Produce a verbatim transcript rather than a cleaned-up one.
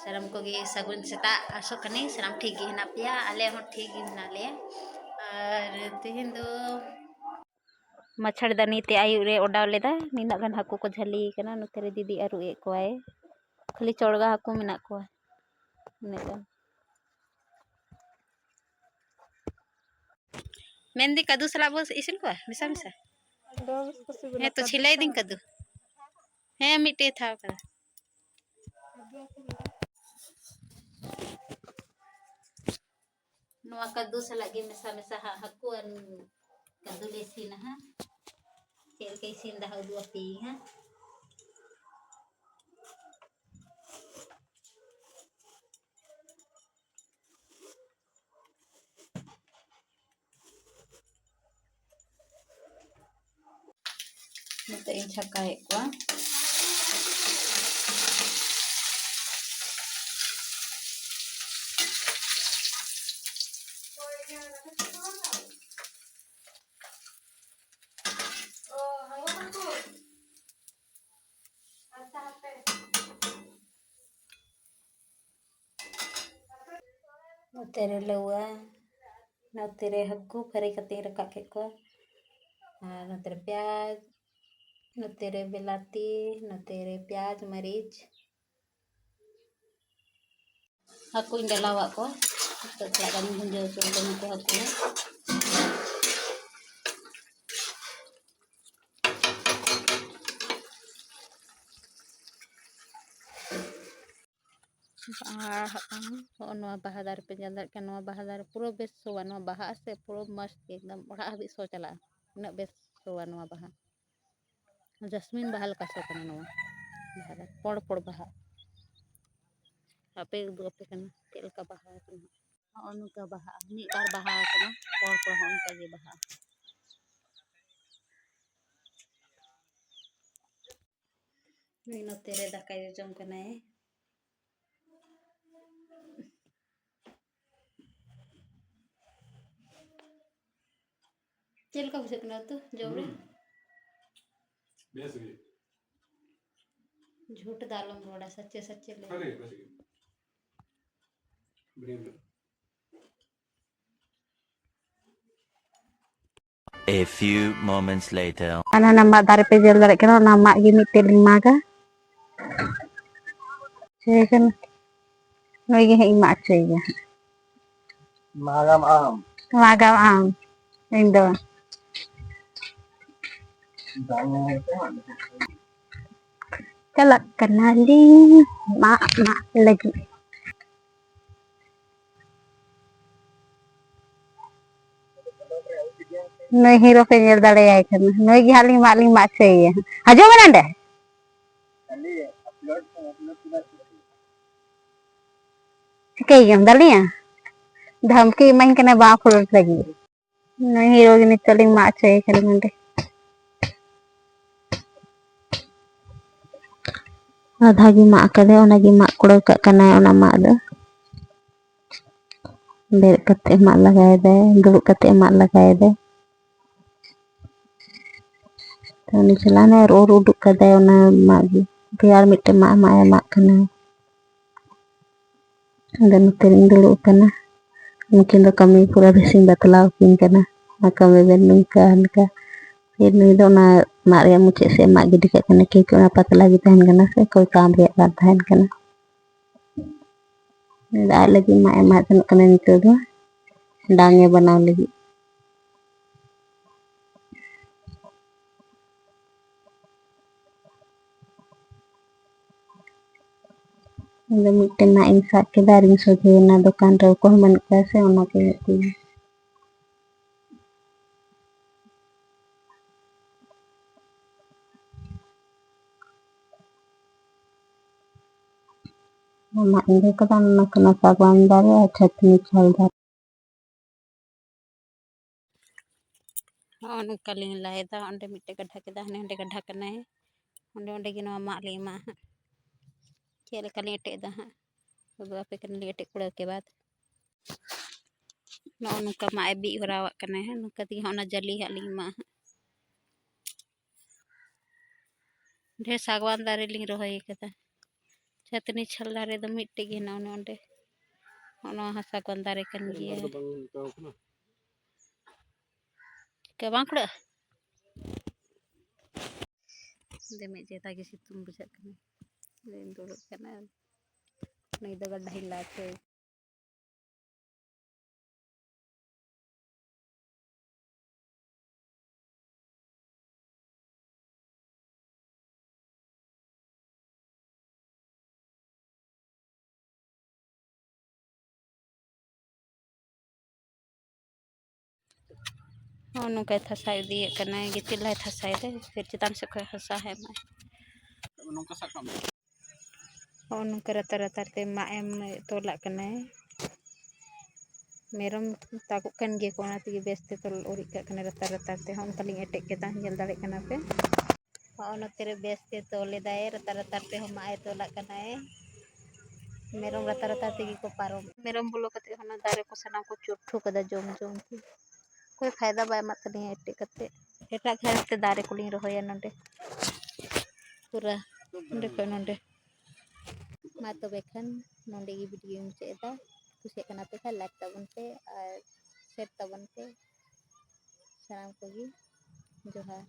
ᱥᱟᱱᱟᱢ ᱠᱚᱜᱮ ᱥᱟᱹᱜᱩᱱ ᱥᱮᱛᱟᱜ᱾ ᱟᱥᱚᱜ ᱠᱟᱹᱱᱟᱹᱧ ᱥᱟᱱᱟᱢ ᱴᱷᱤᱠ ᱜᱮ ᱦᱮᱱᱟᱜ ᱯᱮᱭᱟ, ᱟᱞᱮ ᱦᱚᱸ ᱴᱷᱤᱠ ᱜᱮ ᱢᱮᱱᱟᱜ ᱞᱮᱭᱟ᱾ ᱟᱨ ᱛᱮᱦᱮᱧ ᱫᱚ ᱢᱟᱪᱷᱟᱲᱫᱟᱹᱱᱤ ᱛᱮ ᱟᱹᱭᱩᱵ ᱨᱮ ᱚᱰᱟᱣ ᱞᱮᱫᱟ᱾ ᱱᱤᱱᱟᱹᱜ ᱜᱟᱱ ᱦᱟᱹᱠᱩ ᱠᱚ ᱡᱷᱟᱹᱞᱤ ᱠᱟᱱᱟ᱾ ᱱᱚᱛᱮ ᱨᱮ ᱫᱤᱫᱤ ᱟᱹᱨᱩᱵ ᱮᱫ ᱠᱚᱣᱟᱭ, ᱠᱷᱟᱹᱞᱤ ᱪᱚᱲᱜᱟ ᱦᱟᱹᱠᱩ ᱢᱮᱱᱟᱜ ᱠᱚᱣᱟ ᱤᱱᱟᱹᱜ ᱜᱟᱱ᱾ ᱢᱮᱱᱫᱟᱹᱧ ᱠᱟᱹᱫᱩ ᱥᱟᱞᱟᱜ ᱵᱚ ᱤᱥᱤᱱ ᱠᱚᱣᱟ ᱢᱮᱥᱟ ᱢᱮᱥᱟ᱾ ᱦᱮᱸ ᱛᱚ, ᱪᱷᱤᱞᱟᱹᱭ ᱫᱟᱹᱧ ᱠᱟᱹᱫᱩ᱾ ᱦᱮᱸ, ᱢᱤᱫᱴᱮᱡ ᱛᱷᱟᱣ ᱠᱟᱫᱟ᱾ ᱱᱚᱣᱟ ᱠᱟᱹᱫᱩ ᱥᱟᱞᱟᱜ ᱜᱮ ᱢᱮᱥᱟ ᱢᱮᱥᱟ ᱦᱟᱸᱜ ᱦᱟᱹᱠᱩ ᱟᱨ ᱠᱟᱹᱫᱩ ᱞᱮ ᱤᱥᱤᱱᱟ ᱦᱟᱸᱜ᱾ ᱪᱮᱫ ᱞᱮᱠᱟ ᱤᱥᱤᱱ ᱫᱟ ᱦᱟᱸᱜ ᱩᱫᱩᱜ ᱟᱯᱮᱭᱟᱹᱧ ᱦᱟᱸᱜ᱾ ᱱᱤᱛᱚᱜ ᱤᱧ ᱪᱷᱟᱠᱟᱭᱮᱫ ᱠᱚᱣᱟ᱾ ᱱᱚᱛᱮ ᱨᱮ ᱞᱟᱹᱣᱟ, ᱱᱚᱛᱮ ᱨᱮ ᱦᱟᱹᱠᱩ ᱯᱷᱟᱹᱨᱤ ᱠᱟᱛᱮᱧ ᱨᱟᱠᱟᱵ ᱠᱮᱫ ᱠᱚᱣᱟ᱾ ᱟᱨ ᱱᱚᱛᱮ ᱨᱮ ᱯᱮᱸᱭᱟᱡᱽ, ᱱᱚᱛᱮ ᱨᱮ ᱵᱤᱞᱟᱹᱛᱤ, ᱱᱚᱛᱮ ᱨᱮ ᱯᱮᱸᱭᱟᱡᱽ, ᱢᱟᱹᱨᱤᱪ᱾ ᱦᱟᱹᱠᱩᱧ ᱰᱟᱞᱟᱣᱟᱜ ᱠᱚᱣᱟ᱾ ᱱᱤᱛᱚᱜ ᱛᱷᱚᱲᱟ ᱜᱟᱱᱤᱧ ᱵᱷᱩᱸᱡᱟᱹᱣ ᱦᱚᱪᱚ ᱠᱚᱣᱟ ᱱᱩᱠᱩ ᱦᱟᱹᱠᱩ᱾ ᱵᱟᱦᱟ ᱦᱟᱜ ᱠᱟᱱᱟ᱾ ᱦᱚᱸᱜᱼᱚ ᱱᱚᱣᱟ ᱵᱟᱦᱟ ᱫᱟᱨᱮ ᱯᱮ ᱧᱮᱞ ᱫᱟᱲᱮᱭᱟᱜ ᱠᱟᱱᱟ, ᱱᱚᱣᱟ ᱵᱟᱦᱟ ᱫᱟᱨᱮ ᱯᱩᱨᱟᱹ ᱵᱮᱥ ᱥᱚᱣᱟ᱾ ᱱᱚᱣᱟ ᱵᱟᱦᱟᱜᱼᱟ ᱥᱮ ᱯᱩᱨᱟᱹ ᱢᱚᱡᱽ ᱜᱮ, ᱮᱠᱫᱚᱢ ᱚᱲᱟᱜ ᱦᱟᱹᱵᱤᱡ ᱥᱚ ᱪᱟᱞᱟᱜᱼᱟ, ᱩᱱᱟᱹᱜ ᱵᱮᱥ ᱥᱚᱣᱟ ᱱᱚᱣᱟ ᱵᱟᱦᱟ᱾ ᱡᱟᱥᱢᱤᱱ ᱵᱟᱦᱟ ᱞᱮᱠᱟ ᱥᱚ ᱠᱟᱱᱟ ᱱᱚᱣᱟ ᱵᱟᱦᱟ ᱫᱚ, ᱯᱚᱲ ᱯᱚᱲ ᱵᱟᱦᱟ᱾ ᱟᱯᱮ ᱩᱫᱩᱜ ᱟᱯᱮ ᱠᱟᱱᱟ ᱪᱮᱫ ᱞᱮᱠᱟ ᱵᱟᱦᱟ ᱠᱟᱱᱟ᱾ ᱦᱚᱸᱜᱼᱚ ᱱᱚᱝᱠᱟ ᱵᱟᱦᱟᱜᱼᱟ, ᱢᱤᱫ ᱵᱟᱨ ᱵᱟᱦᱟ ᱠᱟᱱᱟ, ᱯᱚᱲ ᱯᱚᱲ ᱦᱚᱸ ᱚᱱᱠᱟ ᱜᱮ ᱵᱟᱦᱟᱜᱼᱟ᱾ ᱱᱩᱭ ᱱᱚᱛᱮ ᱨᱮ ᱫᱟᱠᱟᱭ ᱡᱚᱡᱚᱢ ᱠᱟᱱᱟᱭ᱾ ᱪᱮᱫ ᱞᱮᱠᱟ ᱵᱩᱡᱷᱟᱹᱜ ᱠᱟᱱᱟ ᱩᱛᱩ ᱡᱚᱢ ᱨᱮ? ᱦᱩᱸ᱾ ᱵᱮᱥ ᱜᱮ᱾ ᱡᱷᱩᱴ ᱫᱚ ᱟᱞᱚᱢ ᱨᱚᱲᱟ, ᱥᱟᱪᱮ ᱥᱟᱪᱮ ᱞᱟᱹᱭ ᱢᱮ᱾ ᱥᱟᱹᱨᱤ ᱜᱮ, ᱵᱮᱥ ᱜᱮ᱾ A few moments later. ᱟᱨ ᱦᱟᱱᱟ ᱢᱟᱫ ᱫᱟᱨᱮ ᱯᱮ ᱧᱮᱞ ᱫᱟᱲᱮᱭᱟᱜ ᱠᱟᱱᱟ, ᱚᱱᱟ ᱢᱟᱫ ᱜᱮ ᱢᱤᱫᱴᱮᱡ ᱞᱤᱧ ᱢᱟᱜᱟ᱾ ᱴᱷᱤᱠ ᱠᱟᱱᱟ, ᱱᱩᱭ ᱜᱮ ᱦᱟᱸᱜ ᱤᱧ ᱢᱟᱜ ᱦᱚᱪᱚᱭᱮᱭᱟ᱾ ᱢᱟᱜᱟᱢ ᱟᱢ᱾ ᱢᱟᱜᱟᱢ ᱟᱢ, ᱤᱧ ᱫᱚ᱾ ᱪᱟᱞᱟᱜ ᱠᱟᱱᱟᱞᱤᱧ ᱢᱟᱜ, ᱢᱟᱜ ᱞᱟᱹᱜᱤᱫ᱾ ᱱᱩᱭ ᱦᱤᱨᱳ ᱯᱮ ᱧᱮᱞ ᱫᱟᱲᱮᱭᱟᱭ ᱠᱟᱱᱟ, ᱱᱩᱭ ᱜᱮ ᱦᱟᱸᱜ ᱞᱤᱧ ᱢᱟᱜ, ᱞᱤᱧ ᱢᱟᱜ ᱦᱚᱪᱚᱭᱮᱭᱟ᱾ ᱦᱤᱡᱩᱜ ᱢᱮ ᱱᱚᱸᱰᱮ᱾ ᱪᱤᱠᱟᱹᱭ ᱜᱮᱭᱟᱢ, ᱫᱟᱞᱤᱧᱟ? ᱫᱷᱟᱢᱠᱤ ᱮᱢᱟᱹᱧ ᱠᱟᱱᱟ ᱵᱟᱝ ᱟᱯᱞᱳᱰ ᱞᱟᱹᱜᱤᱫ᱾ ᱱᱩᱭ ᱦᱤᱨᱳ ᱜᱮ ᱱᱤᱛᱚᱜ ᱞᱤᱧ ᱢᱟᱜ ᱦᱚᱪᱚᱭᱮ ᱠᱟᱱᱟ ᱱᱚᱸᱰᱮ᱾ ᱟᱫᱷᱟ ᱜᱮ ᱢᱟᱜ ᱟᱠᱟᱫᱟᱭ, ᱚᱱᱟ ᱜᱮ ᱢᱟᱜ ᱠᱩᱲᱟᱹᱣ ᱠᱟᱜ ᱠᱟᱱᱟᱭ, ᱚᱱᱟ ᱢᱟᱜ ᱫᱚ᱾ ᱵᱮᱨᱮᱫ ᱠᱟᱛᱮ ᱢᱟᱜ ᱞᱟᱜᱟᱭᱮᱫᱟᱭ, ᱫᱩᱲᱩᱵ ᱠᱟᱛᱮ ᱢᱟᱜ ᱞᱟᱜᱟᱭᱮᱫᱟᱭ᱾ ᱛᱚ ᱩᱱᱤ ᱪᱟᱞᱟᱣᱱᱟᱭ ᱟᱨ ᱚᱨ ᱩᱰᱩᱠ ᱠᱟᱫᱟᱭ ᱚᱱᱟ ᱢᱟᱜ ᱜᱮ᱾ ᱦᱟᱯᱮ ᱟᱨ ᱢᱤᱫᱴᱮᱱ ᱢᱟᱜ, ᱢᱟᱜ ᱮ ᱢᱟᱜ ᱠᱟᱱᱟ᱾ ᱟᱫᱚ ᱱᱚᱛᱮ ᱨᱤᱧ ᱫᱩᱲᱩᱵ ᱟᱠᱟᱱᱟ᱾ ᱱᱩᱠᱤᱱ ᱫᱚ ᱠᱟᱹᱢᱤ ᱯᱩᱨᱟᱹ ᱵᱮᱥᱤᱧ ᱵᱟᱛᱞᱟᱣ ᱟᱹᱠᱤᱱ ᱠᱟᱱᱟ᱾ ᱚᱱᱟ ᱠᱟᱹᱢᱤ ᱵᱮᱱ ᱱᱚᱝᱠᱟ ᱦᱟᱱᱠᱟ᱾ ᱯᱷᱤᱨ ᱱᱩᱭ ᱫᱚ ᱚᱱᱟ ᱢᱟᱜ ᱨᱮᱭᱟᱜ ᱢᱩᱪᱟᱹᱫ ᱥᱮᱫ ᱢᱟᱜ ᱜᱤᱰᱤ ᱠᱟᱜ ᱠᱟᱱᱟ, ᱠᱤᱱᱛᱩ ᱚᱱᱟ ᱯᱟᱛᱞᱟ ᱜᱮ ᱛᱟᱦᱮᱱ ᱠᱟᱱᱟ ᱥᱮ, ᱚᱠᱚᱭ ᱠᱟᱢ ᱨᱮᱭᱟᱜ ᱵᱟᱝ ᱛᱟᱦᱮᱱ ᱠᱟᱱᱟ᱾ ᱩᱱᱤ ᱫᱚ ᱟᱡ ᱞᱟᱹᱜᱤᱫ ᱢᱟᱜ ᱮ ᱢᱟᱜ ᱡᱚᱱᱚᱜ ᱠᱟᱱᱟ ᱱᱤᱛᱚᱜ ᱫᱚ, ᱰᱟᱝ ᱮ ᱵᱮᱱᱟᱣ ᱞᱟᱹᱜᱤᱫ᱾ ᱤᱧ ᱫᱚ ᱢᱤᱫᱴᱮᱱ ᱢᱟᱜ ᱤᱧ ᱥᱟᱵ ᱠᱮᱫᱟ ᱟᱨᱤᱧ ᱥᱚᱡᱷᱮᱭᱮᱱᱟ ᱫᱚᱠᱟᱱ ᱨᱮ, ᱚᱠᱚᱭ ᱦᱚᱸ ᱵᱟᱹᱱᱩᱜ ᱠᱚᱣᱟ ᱥᱮ, ᱚᱱᱟᱛᱮ ᱢᱤᱫᱴᱮᱱ ᱢᱟᱜ ᱤᱧ ᱟᱹᱜᱩ ᱠᱟᱫᱟ, ᱚᱱᱟ ᱠᱟᱱᱟ ᱥᱟᱜᱣᱟᱱ ᱫᱟᱨᱮ ᱟᱨ ᱪᱷᱟᱹᱛᱱᱤ ᱪᱷᱟᱞ ᱫᱟᱨᱮ᱾ ᱱᱚᱜᱼᱚ ᱱᱚᱝᱠᱟ ᱞᱤᱧ ᱞᱟᱭᱮᱫᱟ, ᱚᱸᱰᱮ ᱢᱤᱫᱴᱮᱡ ᱜᱟᱰᱷᱟ ᱠᱮᱫᱟ, ᱦᱟᱱᱮ ᱦᱟᱸᱰᱮ ᱜᱟᱰᱷᱟ ᱠᱟᱱᱟᱭ, ᱚᱸᱰᱮ, ᱚᱸᱰᱮ ᱜᱮ ᱱᱚᱣᱟ ᱢᱟᱜ ᱞᱤᱧ ᱮᱢᱟᱜᱼᱟ ᱦᱟᱸᱜ᱾ ᱪᱮᱫ ᱞᱮᱠᱟ ᱞᱤᱧ ᱮᱴᱮᱫ ᱮᱫᱟ ᱦᱟᱸᱜ, ᱩᱫᱩᱜ ᱟᱯᱮ ᱠᱟᱱᱟᱞᱤᱧ ᱮᱴᱮᱫ ᱠᱩᱲᱟᱹᱣ ᱠᱮ ᱵᱟᱫ᱾ ᱱᱚᱜᱼᱚ ᱱᱚᱝᱠᱟ ᱢᱟᱜ ᱮ ᱵᱤᱫ ᱦᱚᱨᱟᱣᱟᱜ ᱠᱟᱱᱟᱭ ᱦᱟᱸᱜ, ᱱᱚᱝᱠᱟ ᱛᱮᱜᱮ ᱦᱟᱸᱜ ᱚᱱᱟ ᱡᱟᱹᱞᱤ ᱦᱟᱸᱜ ᱞᱤᱧ ᱮᱢᱟᱜᱼᱟ ᱦᱟᱸᱜ᱾ ᱰᱷᱮᱨ ᱥᱟᱜᱣᱟᱱ ᱫᱟᱨᱮ ᱞᱤᱧ ᱨᱚᱦᱚᱭ ᱠᱟᱫᱟ᱾ ᱪᱷᱟᱹᱛᱱᱤ ᱪᱷᱟᱞ ᱫᱟᱨᱮ ᱫᱚ ᱢᱤᱫᱴᱮᱡ ᱜᱮ ᱦᱮᱱᱟᱜᱼᱟ, ᱚᱱᱮ ᱚᱸᱰᱮ᱾ ᱱᱚᱣᱟ ᱦᱟᱥᱟ ᱠᱚ ᱫᱟᱨᱮ ᱠᱟᱱ ᱜᱮᱭᱟ᱾ ᱵᱟᱝ ᱠᱩᱲᱟᱹᱜᱼᱟ? ᱪᱤᱠᱟᱹ ᱵᱟᱝ ᱠᱩᱲᱟᱹᱜᱼᱟ? ᱫᱮᱢᱮᱡ ᱡᱮ ᱛᱟᱜᱮ ᱥᱤᱛᱩᱝ ᱵᱩᱡᱷᱟᱹᱜ ᱠᱟᱱᱟ᱾ ᱫᱩᱲᱩᱵ ᱠᱟᱱᱟ᱾ ᱱᱩᱭ ᱫᱚ ᱜᱟᱰᱟ ᱦᱤᱞᱟ ᱠᱷᱮᱞ᱾ ᱦᱚᱸ, ᱱᱚᱝᱠᱟᱭ ᱛᱷᱟᱥᱟᱣ ᱤᱫᱤᱭᱮᱫ ᱠᱟᱱᱟᱭ, ᱜᱤᱛᱤᱞ ᱞᱟᱭ ᱛᱷᱟᱥᱟᱭ ᱫᱟᱭ, ᱯᱷᱤᱨ ᱪᱮᱛᱟᱱ ᱥᱮᱫ ᱠᱷᱚᱱ ᱦᱟᱥᱟ ᱦᱮᱡ ᱮᱱᱟ᱾ ᱱᱚᱝᱠᱟ ᱥᱟᱵ ᱠᱟᱜ ᱢᱮ᱾ ᱦᱚᱸ, ᱱᱚᱝᱠᱟ ᱨᱟᱛᱟᱨ ᱨᱟᱛᱟᱨ ᱛᱮ ᱢᱟᱜ ᱮᱢ ᱛᱚᱞᱟᱜ ᱠᱟᱱᱟᱭ᱾ ᱢᱮᱨᱚᱢ ᱛᱟᱠᱚᱜ ᱠᱟᱱ ᱜᱮᱭᱟ ᱠᱚ, ᱚᱱᱟ ᱛᱮᱜᱮ ᱵᱮᱥ ᱛᱮ ᱛᱚᱞ ᱩᱨᱤᱡ ᱠᱟᱜ ᱠᱟᱱᱟᱭ ᱨᱟᱛᱟᱨ ᱨᱟᱛᱟᱨ ᱛᱮ᱾ ᱦᱚᱸ, ᱚᱱᱠᱟ ᱞᱤᱧ ᱮᱴᱮᱫ ᱠᱮᱫᱟ, ᱧᱮᱞ ᱫᱟᱲᱮᱭᱟᱜ ᱠᱟᱱᱟ ᱯᱮ᱾ ᱦᱚᱸ, ᱱᱚᱛᱮ ᱨᱮ ᱵᱮᱥ ᱛᱮ ᱛᱚᱞ ᱮᱫᱟᱭ, ᱨᱟᱛᱟᱨ ᱨᱟᱛᱟᱨ ᱛᱮᱦᱚᱸ ᱢᱟᱜ ᱮ ᱛᱚᱞᱟᱜ ᱠᱟᱱᱟᱭ᱾ ᱢᱮᱨᱚᱢ ᱨᱟᱛᱟᱨ ᱨᱟᱛᱟᱨ ᱛᱮᱜᱮ ᱠᱚ ᱯᱟᱨᱚᱢ᱾ ᱢᱮᱨᱚᱢ ᱵᱚᱞᱚ ᱠᱟᱛᱮ ᱦᱚᱸ ᱚᱱᱟ ᱫᱟᱨᱮ ᱠᱚ ᱥᱟᱱᱟᱢ ᱠᱚ ᱪᱩᱨᱴᱷᱩ ᱠᱟᱫᱟ ᱡᱚᱢ ᱡᱚᱢ ᱛᱮ᱾ ᱚᱠᱚᱭ ᱯᱷᱟᱭᱫᱟ ᱵᱟᱭ ᱮᱢᱟᱜ ᱛᱟᱹᱞᱤᱧᱟ ᱮᱴᱮᱫ ᱠᱟᱛᱮ᱾ ᱮᱴᱟᱜ ᱜᱷᱟᱥ ᱛᱮ ᱫᱟᱨᱮ ᱠᱚᱞᱤᱧ ᱨᱚᱦᱚᱭᱟ ᱱᱚᱰᱮ᱾ ᱯᱩᱨᱟᱹ ᱱᱚᱰᱮ ᱠᱷᱚᱱ ᱱᱚᱰᱮ᱾ ᱢᱟ ᱛᱚᱵᱮ ᱠᱷᱟᱱ ᱱᱚᱰᱮ ᱜᱮ ᱵᱷᱤᱰᱤᱭᱳᱧ ᱢᱩᱪᱟᱹᱫ ᱮᱫᱟ᱾ ᱠᱩᱥᱤᱭᱟᱜ ᱠᱟᱱᱟ ᱯᱮ ᱠᱷᱟᱱ ᱞᱟᱭᱤᱠ ᱛᱟᱵᱚᱱ ᱯᱮ ᱟᱨ ᱥᱮᱭᱟᱨ ᱛᱟᱵᱚᱱ ᱯᱮ ᱥᱟᱱᱟᱢ ᱠᱚᱜᱮ᱾ ᱡᱚᱦᱟᱨ᱾